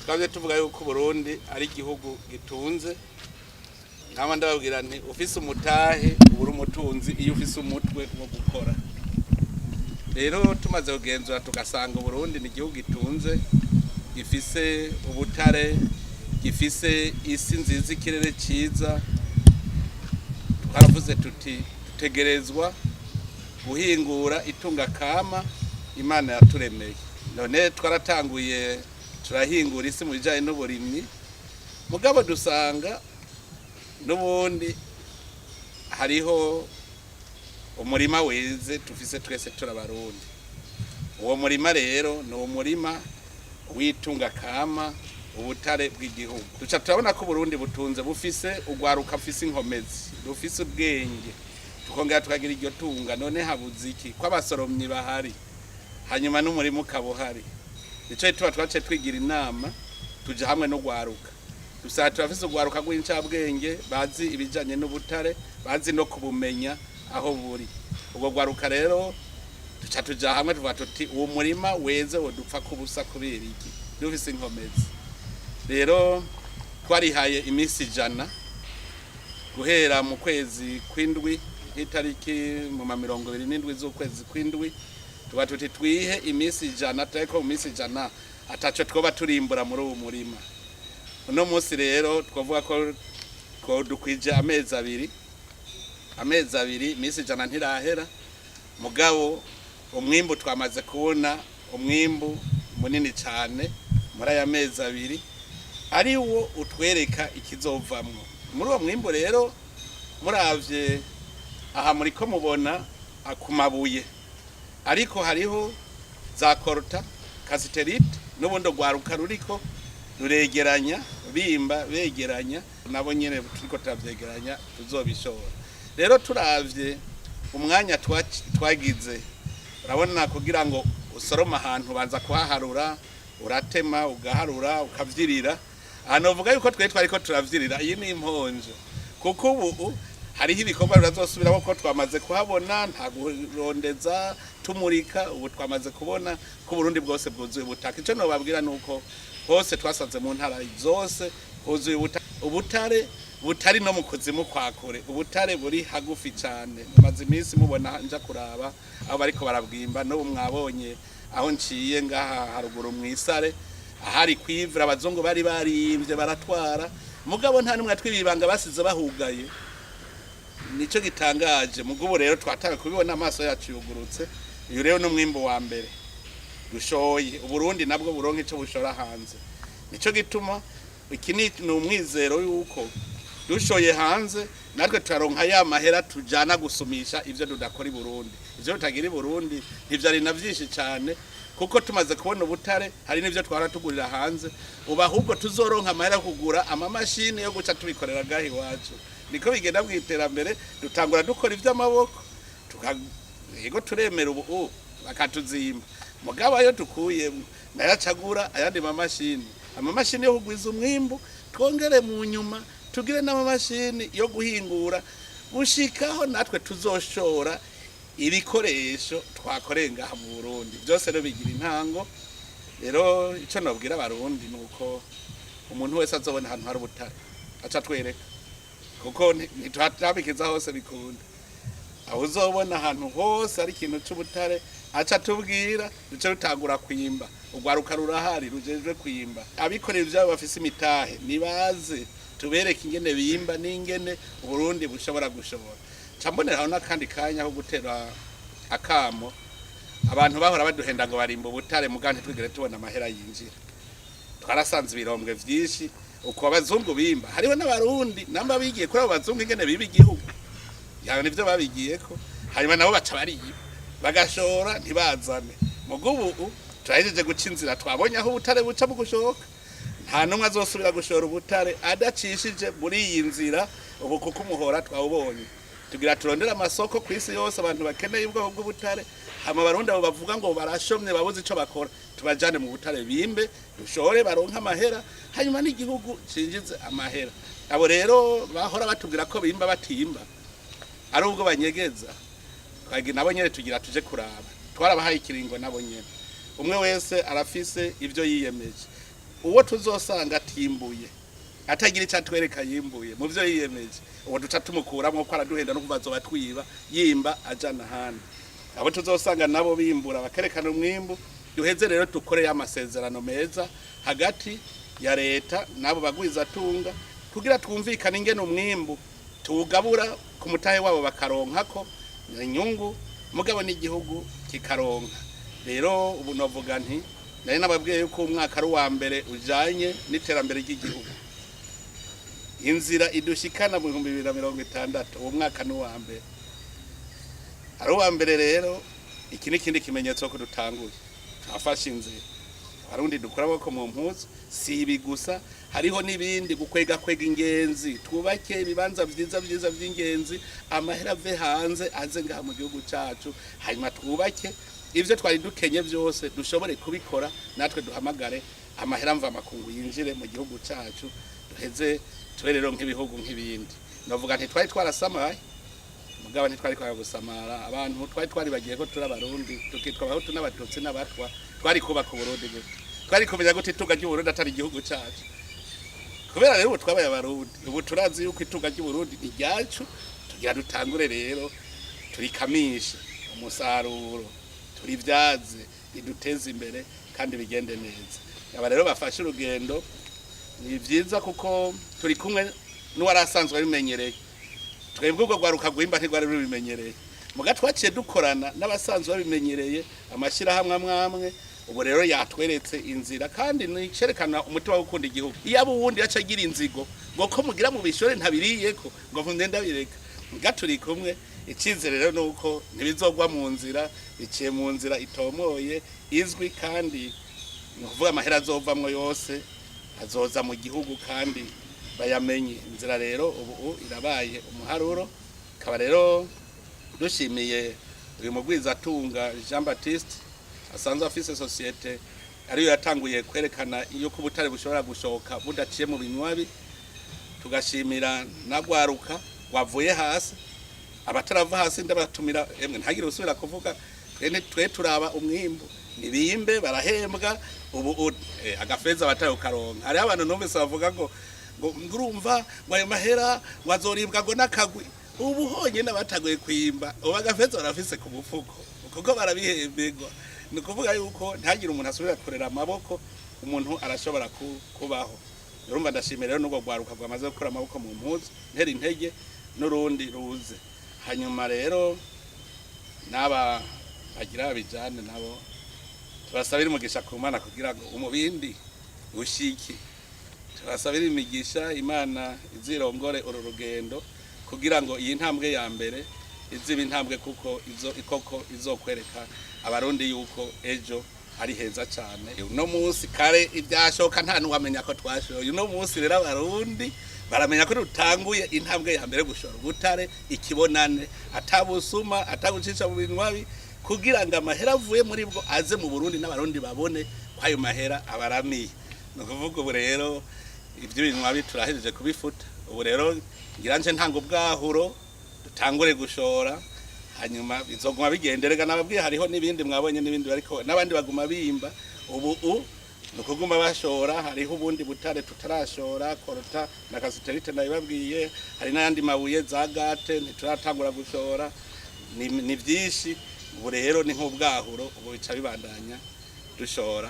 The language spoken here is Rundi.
Twabye tuvuga yuko Burundi ari igihugu gitunze. Nkaba ndababwira nti ufise umutahe ubura umutunzi iyo ufise umutwe wo gukora. Rero tumaze kugenzura tugasanga Uburundi ni igihugu gitunze, gifise ubutare, gifise isi nziza, ikirere ciza. Twaravuze tuti dutegerezwa guhingura itunga kama Imana yaturemeye. None twaratanguye turahingura isi mu bijanye n'uburimyi, mugabo dusanga n'ubundi hariho umurima weze tufise twese turabarundi. Uwo murima rero ni umurima w'itunga kama, ubutare bw'igihugu. Duca turabona ko Uburundi butunze, bufise urwaruka rufise inkomezi, rufise ubwenge, tukongera tukagira iryo tunga. None habuze iki ko abasoromyi bahari, hanyuma n'umurima ukaba uhari? Nico gituma twaciye twigira inama, tuja hamwe n'urwaruka. Dusanga turafise urwaruka rw'incabwenge, bazi ibijanye n'ubutare, bazi no kubumenya aho buri. Ubwo rwaruka rero duca tuja hamwe, tuvuga tuti uwo murima weze wodupfa kubusa kubera iki dufise inkomezi? Rero twarihaye iminsi 100 guhera mu kwezi kw'indwi, nk'itariki mu ma 27 z'ukwezi kw'indwi. Tuba tuti twihe iminsi 100, tureko mu minsi 100 ataco twoba turimbura muri uwo murima. Uno munsi rero twavuga ko dukwije amezi 2, amezi 2, iminsi 100 ntirahera, mugabo umwimbu twamaze kubona umwimbu munini cyane muri aya mezi 2, ari wo utwereka ikizovamwo muri uwo mwimbu. Rero muravye aha muriko mubona ku mabuye, ariko hariho za coltan, cassitérite, n'ubundi rwaruka ruriko ruregeranya, bimba begeranya, nabo nyene turiko turavyegeranya tuzobishora. Rero turavye umwanya twagize, urabona kugira ngo usorome ahantu banza kuhaharura, uratema, ugaharura, ukavyirira. Aha novuga yuko twe twariko turavyirira, iyi ni imponjo, kuko ubu hariho ibikorwa birazosubiramo ko twamaze kuhabona, nta kurondeza tumurika. Ubu twamaze kubona ko Uburundi bwose bwuzuye ubutaka. Ico nobabwira nuko hose twasanze mu ntara zose huzuye ubutare, butari no mu kuzimu kwa kure, ubutare buri hagufi cane. Mumaze iminsi mubona nja kuraba aho bariko barabwimba. N'ubu mwabonye aho nciye ngaha haruguru mw'isare, ahari kwivura abazungu bari barimvye baratwara, mugabo nta numwe atwibibanga basize bahugaye. Nico gitangaje. Mugubu rero twatawe kubibona, amaso yacu yugurutse. Uyu rero n'umwimbo wa mbere dushoye, Uburundi nabwo buronka ico bushora hanze. Nico gituma iki ni umwizero yuko dushoye hanze natwe turaronka ya mahera tujana gusumisha ivyo tudakora i Burundi, ivyo tutagira i Burundi. Ntivyari na vyinshi cane, kuko tumaze kubona ubutare hari n'ivyo twara tugurira hanze. Ubu ahubwo tuzoronka amahera yo kugura amamashini yo guca tubikorera gaha iwacu. Niko bigenda mu iterambere, dutangura dukora ivy'amaboko, yego turemera ubu bakatuzimba, mugabo ayo dukuyemo nayo acagura ayandi mamashini, amamashini yo kugwiza umwimbu. Twongere mu nyuma tugire n'amamashini yo guhingura, gushikaho natwe tuzoshora ibikoresho twakoreye ngaha mu Burundi. Byose rero bigira intango. Rero ico nobwira Abarundi ni uko umuntu wese azobona ahantu hari ubutare aca atwereka, kuko ntituhabikiza hose bikunda. Aho uzobona ahantu hose ari ikintu c'ubutare aca tubwira, duce rutangura kwimba. Urwaruka rurahari rujejwe kwimba. Abikorera ivyabo bafise imitahe nibaze tubereke ingene bimba n'ingene Uburundi bushobora gushobora. Ca mboneraho n'akandi kanya ko gutera akamo abantu bahora baduhenda ngo barimba ubutare, muga ntitwigere tubona amahera yinjira. Twarasanze ibirombwe vyinshi uko abazungu bimba, hariho n'Abarundi namba bigiye kuri abo bazungu ingene biba igihugu yawe, nivyo babigiyeko, hanyuma nabo baca bariba, bagashora ntibazane. Mugo ubu turahejeje guca inzira, twabonye aho ubutare buca mu gushoka. Nta n'umwe azosubira gushora ubutare adacishije muri iyi nzira ubu, kuko umuhora twawubonye. Tugira turondere amasoko ku isi yose, abantu bakeneye ubwoko bw'ubutare. Hama Abarundi abo bavuga ngo barashomye, babuze ico bakora, tubajane mu butare, bimbe, dushore, baronke amahera, hanyuma n'igihugu cinjize amahera. Abo rero bahora batubwira ko bimba batimba, ari ubwo banyegeza, twagira nabo nyene tugira tuje kuraba. Twarabahaye ikiringo, nabo nyene umwe wese arafise ivyo yiyemeje. Uwo tuzosanga atimbuye, atagira icyo atwereka yimbuye mu byo yiyemeje, uwo duca tumukuramo, ko araduhenda no kuva azoba twiba yimba ajana ahandi. Abo tuzosanga nabo bimbura bakerekana umwimbu, duheze rero dukore amasezerano meza hagati ya leta n'abo bagwizatunga, kugira twumvikane ingene umwimbu tuwugabura ku mutahe wabo, bakaronkako inyungu, mugabo n'igihugu kikaronka. Rero ubu novuga nti nari nababwiye yuko umwaka ari uwa mbere ujanye n'iterambere ry'igihugu, inzira idushikana mu 2060. Uwo mwaka ni uwa mbere, ari uwa mbere. Rero iki ni ikindi kimenyetso ko dutanguye, twafashe inzira. Abarundi dukura amaboko mu mpuzu. Si ibi gusa, hariho n'ibindi: gukwega kwega ingenzi, twubake ibibanza vyiza vyiza vy'ingenzi, amahera ave hanze aze ngaha mu gihugu cacu, hanyuma twubake ivyo twari dukenye vyose, dushobore kubikora natwe, duhamagare amahera mva makungu yinjire mu gihugu cacu, duheze tube rero nk'ibihugu nk'ibindi. Novuga nti twari twarasamaye, mugabo ntitwari kwanga gusamara. Abantu twari twaribagiye ko turi Abarundi, tukitwa Abahutu n'Abatutsi n'Abatwa. Twari kubaka Uburundi gute? Twari kumenya gute itunga ry'Uburundi atari igihugu cacu? Kubera rero ubu twabaye Abarundi, ubu turazi yuko itunga ry'Uburundi ni ryacu. Tugira dutangure rero turikamishe umusaruro, turivyaze, riduteze imbere kandi bigende neza. Aba rero bafashe urugendo, ni vyiza kuko turi kumwe n'uwari asanzwe abimenyereye. Twebwe ubwo rwaruka rwimba ntirwari rubimenyereye, muga twaciye dukorana n'abasanzwe babimenyereye, amashyirahamwe amwe amwe. Ubu rero yatweretse inzira, kandi nicerekana umutima wo gukunda igihugu. Iyo abo uwundi yaca agira inzigo ngo ko mugira mu bishore ntabiriyeko, ngo mpunde ndabireka. Muga turi kumwe, icyizere rero nuko ntibizogwa mu nzira, biciye mu nzira itomoye izwi, kandi ni ukuvuga amahera azovamwo yose azoza mu gihugu kandi bayamenye inzira. Rero ubu irabaye umuharuro. Kaba rero dushimiye uyu mugwizatunga Jean Baptiste asanzwe afise société ariyo yatanguye kwerekana yuko ubutare bushobora gushoka budaciye mu binywabi, tugashimira na rwaruka wavuye hasi. Abatarava hasi ndabatumira, emwe ntagire usubira kuvuga. Twe turaba umwimbu, nibimbe barahembwa ubu agafeza batayo karonka. Hariho abantu numvise bavuga ngo ngurumva ngo ayo mahera ngo azoribwa ngo n'akagwi. Ubu honyine bataguye kwimba, ubu agafeza barafise ku mufuko kuko barabihemberwa. Ni ukuvuga yuko ntagire umuntu asubira kurera amaboko, umuntu arashobora kubaho. Urumva ndashimira rero n'ubwo rwaruka rwamaze gukura amaboko mu mpuzu, ntera intege n'urundi ruze. Hanyuma rero n'aba bagira babijane nabo tubasabira umugisha ku Mana kugira ngo umubindi ushike. Tubasabira imigisha, Imana izirongore uru rugendo kugira ngo iyi ntambwe ya mbere iziba intambwe kuko izo ikoko izokwereka Abarundi yuko ejo ari heza cyane. Uno munsi kare ibyashoka nta nuwamenya ko twashoye. Uno munsi rero Abarundi baramenya ko dutanguye intambwe ya mbere gushora ubutare ikibonane, atabusuma, atagucisha mu binywabi, kugira ngo amahera avuye muri bwo aze mu Burundi n'Abarundi babone ko ayo mahera abaramiye. Ni ukuvuga ubu rero ibyo binywabi turahejeje kubifuta. Ubu rero ngira nje ntanga ubwahuro, dutangure gushora, hanyuma bizoguma bigenderega. Nababwiye hariho n'ibindi mwabonye n'ibindi bariko n'abandi baguma bimba. Ubu ni ukuguma bashora. Hariho ubundi butare tutarashora, coltan na cassitérite nabibabwiye. Hari n'ayandi mabuye za gate ntituratangura gushora. Ni byinshi. Ubu rero ni nk'ubwahuro, ubu bica bibandanya dushora.